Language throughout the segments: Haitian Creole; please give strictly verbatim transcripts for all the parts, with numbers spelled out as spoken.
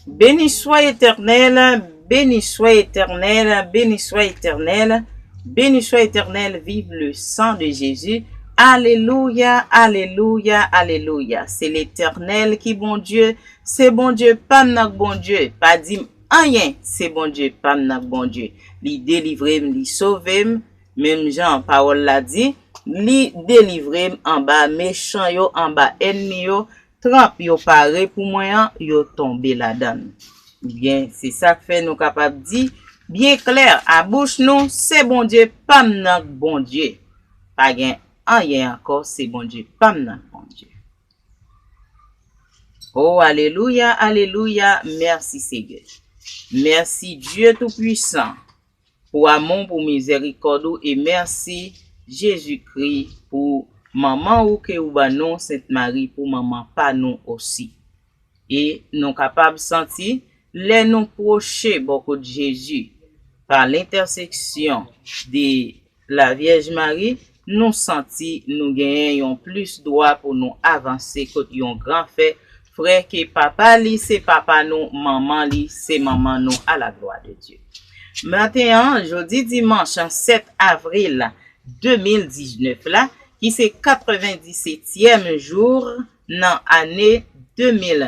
Béni soit Éternel, béni soit Éternel, béni soit Éternel, béni soit Éternel, vive le sang de Jésus. Alelouya, alelouya, alelouya. Se Letènèl ki Bondye, se Bondye pa m nan k Bondye. Pa di m anyen, se Bondye pa m nan k Bondye. Li delivre m, li sove m, menm jan pawòl la di, li delivre m anba mechan yo, anba ènmi yo, tranp yo pare pou mwen an, yo tonbe ladan l. Byen, se sa k fè nou kapab di byen klè a bouch nou, se Bondye pa m nan k Bondye. Pa gen anyen ankò, se Bondye pa m nan k Bondye. Oh, alelouya, alelouya, mèsi Senyè. Mèsi Dye Toupwisan pou amou, pou mizèrikòd ou, e mèsi Jezikri pou manman ou ke ou ban nou, Sent Mari, pou manman pa nou osi. E nou kapab santi, lè nou pwoche bò kot Jezi, pa lentèseksyon de Lavyèj Mari, nou santi nou genyen yon plis dwa pou nou avanse kot yon gran frè, frè ke papa li se papa nou, manman li se manman nou, à la gloire de Dieu. Maten an, jodi dimanch sèt avril de mil diznèf la, ki se katrevendisetyèm jou nan ane de mil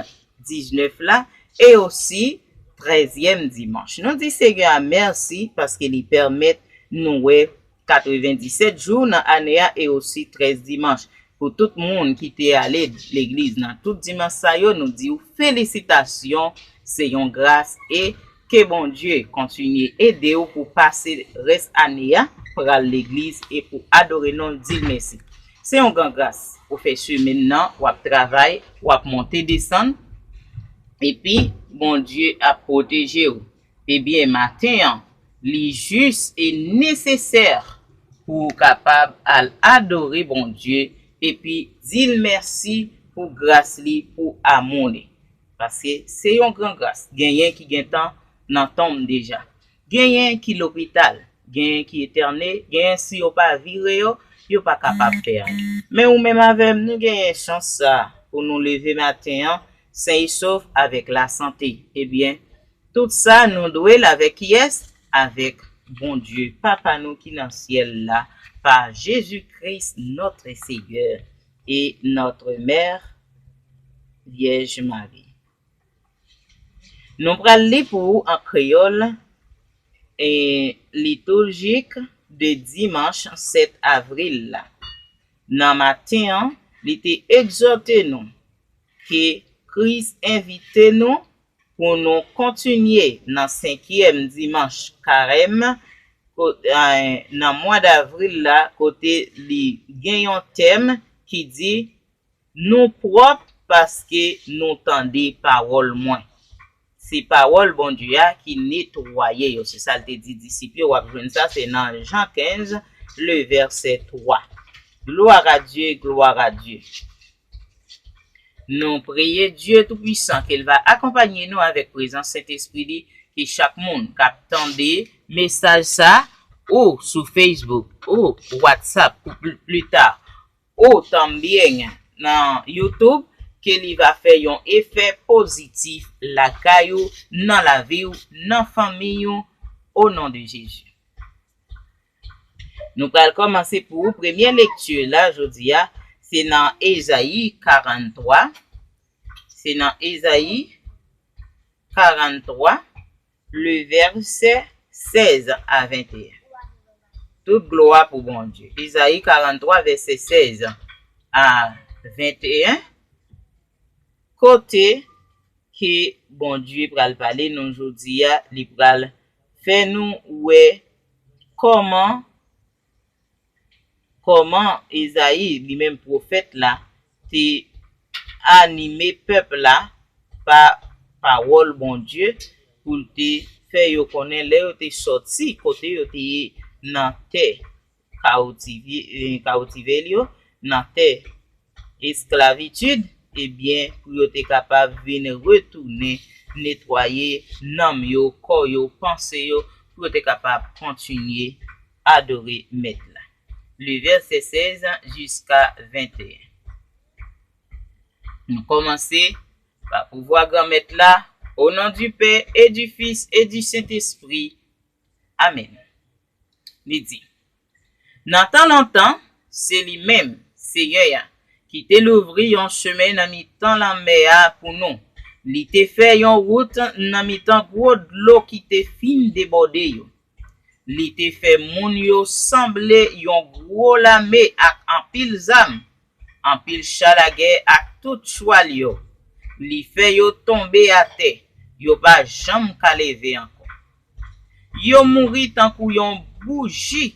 diznèf la, e osi trèzyèm dimanch. Nou di Senyè a mèsi paske li pèmèt nou wè katrevendisèt jou nan ane a e osi trèz dimanch. Pou tout moun ki te ale legliz nan tout dimanch sa yo, nou di w felisitasyon, se yon gras e ke Bondye kontinye ede w pou pase rès ane a, pral legliz e pou adore non l, di l mèsi. Se yon gran gras. Ou fè semèn nan, w ap travay, w ap monte desann, epi Bondye ap pwoteje w. Ebyen, maten an, li jis e nesesè pou w kapab al adore Bondye epi di l mèsi pou gras li, pou amou li. Paske se yon gran gras. Genyen ki gentan nan tonm deja. Genyen ki lopital, genyen ki etène, genyen si yo pa vire yo, yo pa kapab fè anyen. Men ou menm avè m, nou genyen chans sa a pou nou leve maten an, sen e sof, avèk lasante. Ebyen, tout sa nou dwe l avèk kiyès? Avèk Bondye, Papa nou ki nan syèl la, pa Jezi Kris, notre Seigneur et notre Mère, Vierge Marie. Nou pral li pou ou an kreyòl, e liturjik de dimanch sèt avril la. Nan maten an, li te egzòte nou ke Kris envite nou pou nou kontinye nan senkyèm dimanch Karèm, ko-, eh, nan mwa davril la, kote li gen yon tèm ki di, nou pwòp paske nou tande pawòl mwen. Se pawòl Bondye a ki netwaye yo. Se sa l te di disip yo. W ap jwenn sa, se nan Jan kenz, le vèsè twa. Gloire à Dieu, gloire à Dieu. Nou priye Dye Toupwisan ke l va akonpaye nou avèk prezans Sentespri li, ke chak moun k ap tande mesaj sa, ou sou Facebook, ou WhatsApp, ou pli, pli ta, ou tanbyen nan YouTube, ke li va fè yon efè pozitif lakay ou, nan lavi w, nan fanmi w, o non de Jezi. Nou pral kòmanse pou ou. Premye lekti la jodi a, se nan Ezayi karannntwa. Se nan Ezayi karannntwa, le vèsè sèz a venteyen. Tout glwa pou Bondye. Ezayi karannntwa, vèsè sèz a venteyen. Kote ke Bondye pral pale nou jodi a, li pral fè nou wè kòman, kòman Ezayi, li menm pwofèt la, te anime pèp la pa pawòl Bondye, pou l te fè yo konnen lè yo te sòti kote yo te ye nan tè kawtive-, eh, kawtivè yo, nan tè esklavitid, ebyen, pou yo te kapab vin retounen netwaye nanm yo, kò yo, panse yo, pou yo te kapab kontinye adore Mèt la. Le vèsè sèz jiska venteyen. Nou kòmanse pa pouvwa Granmèt la, Au nom du Père et du Fils et du Saint-Esprit. Amèn. Li di, nan tan lontan, se li menm, Seyè a, ki te louvri yon chemen nan mitan lanmè a pou nou. Li te fè yon wout nan mitan gwo dlo ki te fin debòde yo. Li te fè moun yo sanble yon gwo lame ak anpil zam, anpil cha lagè ak tout chwal yo. Li fè yo tonbe atè, yo pa janm ka leve ankò. Yo mouri tankou yon bouji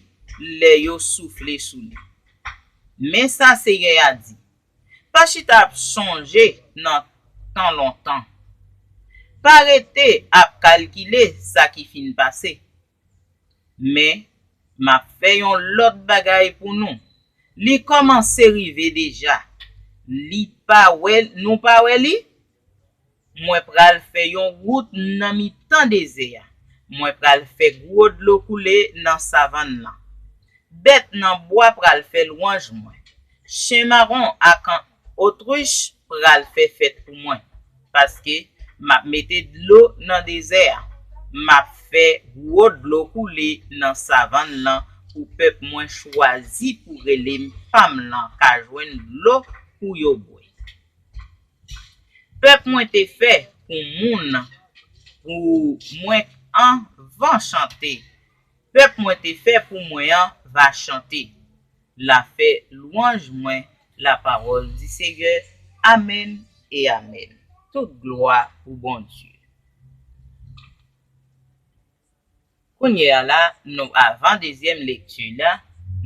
lè yo soufle sou li. Men sa Seyè a di, pa chita ap sonje nan tan lontan. Pa rete ap kalkile sa ki fin pase. Men, m ap fè yon lòt bagay pou nou. Li kòmanse rive deja. Li pa wè, nou pa wè li? Mwen pral fè yon wout nan mitan dezè a. Mwen pral fè gwo dlo koule nan savann lan. Bèt nan bwa pral fè lwanj mwen. Chen mawon ak an otrich pral fè fèt pou mwen, paske m ap mete dlo nan dezè a. M ap fè gwo dlo koule nan savann lan pou pèp mwen chwazi pou rele m pa m lan ka jwenn dlo pou yo bwè. Pèp mwen te fè pou moun pou mwen an van chante. Pèp mwen te fè pou mwen an va chante. L a fè lwanj mwen, la parole du Seigneur. Amèn e amèn. Tout glwa pou Bondye. Kounye a la, nou, avan dezyèm lekti la,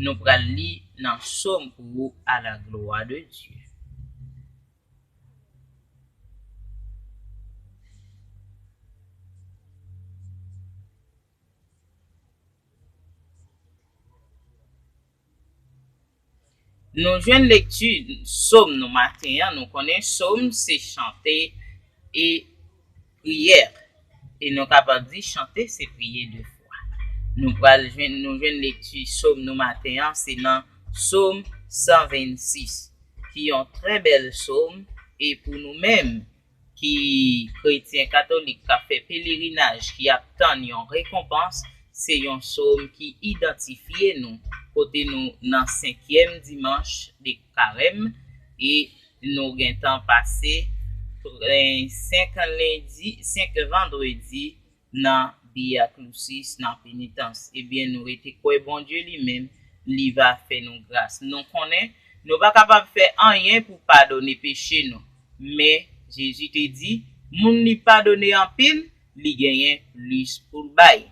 nou pral li nan Sòm pou à la gloire de Dieu. Nou jwenn lekti Sòm nou maten an, nou konnen Sòm se chante e priyè. E nou kapab di chante se priye de fwa. Nou pral jwenn, nou jwenn lekti Sòm nou maten an, se nan Sòm san vennsis, ki yon trè bèl Sòm, e pou nou menm, ki kretyen katolik k ap fè pelerinaj, ki ap tann yon rekonpans, se yon Sòm ki idantifye nou, kote nou nan senkyèm dimanch de Karèm, e nou gentan pase, eh, senk lendi, senk vandredi nan Via Crucis, nan penitans. Ebyen, nou rete kwè Bondye li menm, li va fè nou gras. Nou konnen, nou pa kapab fè anyen pou padone peche nou. Men, Jezi te di, moun li padone anpil, li genyen plis pou l bay.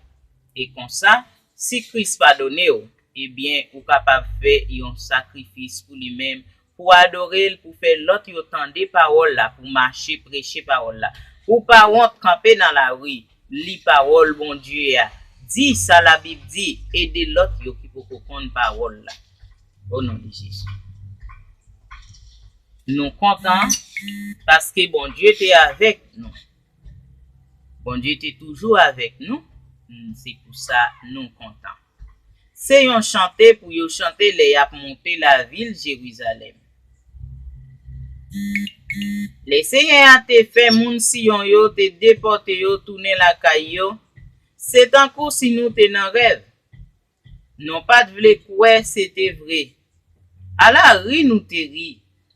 E konsa, si Kris padone w, ebyen, ou kapab fè yon sakrifis pou li menm, pou adore l, pou fè lòt yo tande pawòl la, pou mache preche pawòl la. Ou pa wont kanpe nan lari, li pawòl Bondye a, di sa Labib di, ede lòt yo ki poko konn pawòl la. O non de Jezi. Nou kontan paske Bondye te avèk nou. Bondye te toujou avèk nou. Mm, se pou sa nou kontan. Se yon chante pou yo chante lè y ap monte lavil Jerizalèm. Lè Seyè a te fè moun Siyon yo te depòte yo tounen lakay yo, se tankou si nou te nan rèv. Nou pa t vle kwè se te vre. Ala ri nou te ri,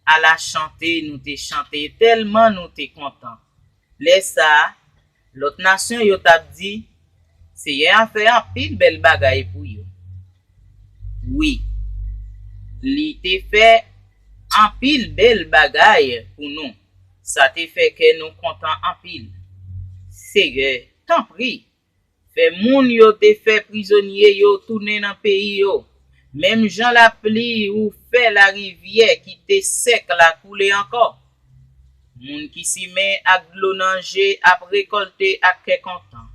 ala chante nou te chante, tèlman nou te kontan. Lè sa a, lòt nasyon yo t ap di, Seyè a fè anpil bèl bagay pou yo. Wi, li te fè anpil bèl bagay pou nou. Sa te fè kè nou kontan anpil. Seyè, tanpri, fè moun yo te fè prizonye yo tounen nan peyi yo, menm jan lapli ou fè larivyè ki te sèk la koule ankò. Moun ki simen ak dlo nan je ap rekòlte ak kè kontan.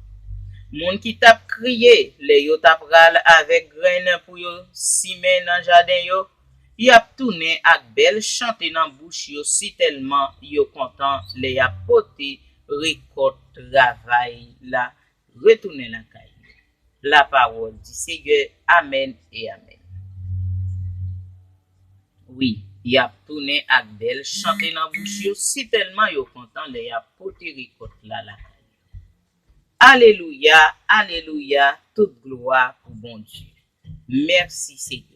Moun ki t ap kriye lè yo t ap pral avèk grenn pou yo simen nan jaden yo, y ap tounen ak bèl chante nan bouch yo, sitèlman yo kontan lè y ap pote rekòt travay la retounen lakay yo. La parole du Seigneur. Amèn e amèn. Wi, Y ap tounen ak bèl chante nan bouch yo, sitèlman yo kontan lè y ap pote rekòt la lakay yo. Alelouya, alelouya, tout glwa pou Bondye. Mèsi, Seyè.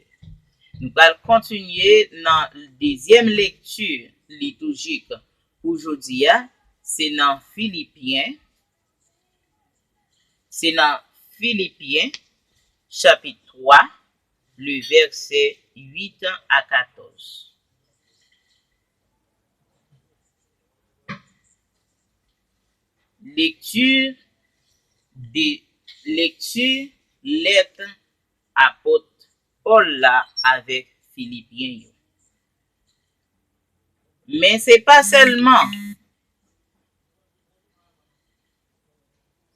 Nou pral kontinye nan dezyèm lekti litoujik pou jodi a, se nan Filipyen, se nan Filipyen, chapit twa, le vèsè uit a katòz. Lekti de, lekti lèt apot Pòl la avèk Filipyen yo. Men se pa sèlman,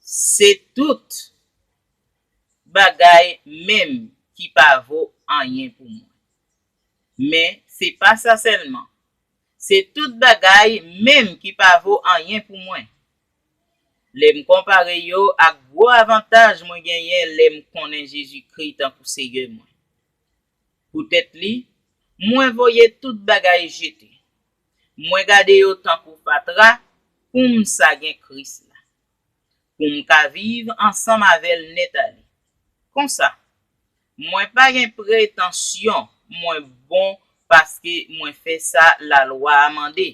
se tout bagay menm ki pa vo anyen pou mwen. Men se pa sa sèlman. Se tout bagay menm ki pa vo anyen pou mwen. Lè m konpare yo ak gwo avantaj mwen genyen lè m konnen Jezikri tankou Seyè mwen. Poutèt li, mwen voye tout bagay jete. Mwen gade yo tankou fatra pou m sa gen Kris la, pou m ka viv ansanm avè l nèt ale. Konsa, mwen pa gen pretansyon mwen bon paske mwen fè sa lalwa a mande,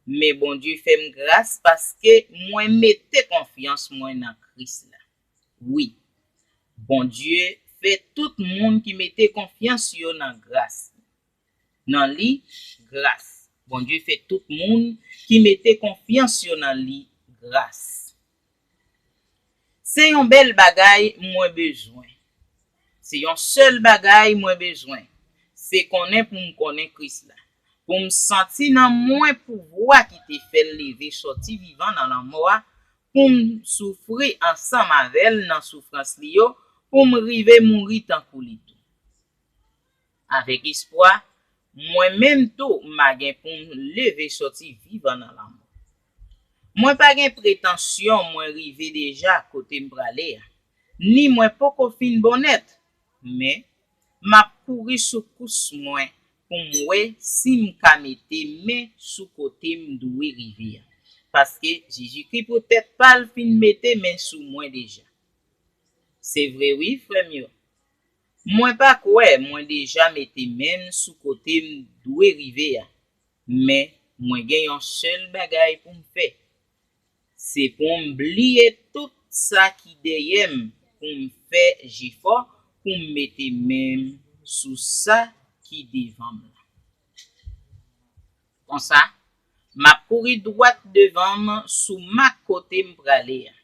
men Bondye fè m gras paske mwen mete konfyans mwen nan Kris la. Wi, Bondye fè tout moun ki mete konfyans yo nan gras, nan li, gras. Bondye fè tout moun ki mete konfyans yo nan li gras. Se yon bèl bagay mwen bezwen. Se yon sèl bagay mwen bezwen. Se konnen pou m konnen Kris la. Pou m santi nan mwen pouvwa ki te fè l leve sòti vivan nan lanmò a, pou m soufri ansanm avè l nan soufrans li yo, pou m rive mouri tankou li tou. Avèk espwa, mwen menm tou m a gen pou m leve sòti vivan nan lanmò. Mwen pa gen pretansyon mwen rive deja kote m prale a, ni mwen poko fin bon nèt, men m ap kouri sou kous mwen pou m wè si m ka mete men sou kote m dwe rive a. Paske Jezikri poutèt pa l fin mete men sou mwen deja. Se vre wi, frè m yo. Mwen pa kwè mwen deja mete men m sou kote m dwe rive a, men mwen gen yon sèl bagay pou m fè. Se pou m bliye tout sa ki dèyè m pou m fè jefò pou m mete men m sou sa ki devan m la. Konsa, m ap kouri dwat devan m sou mak kote m prale a,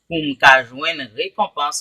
pou m ka jwenn rekonpans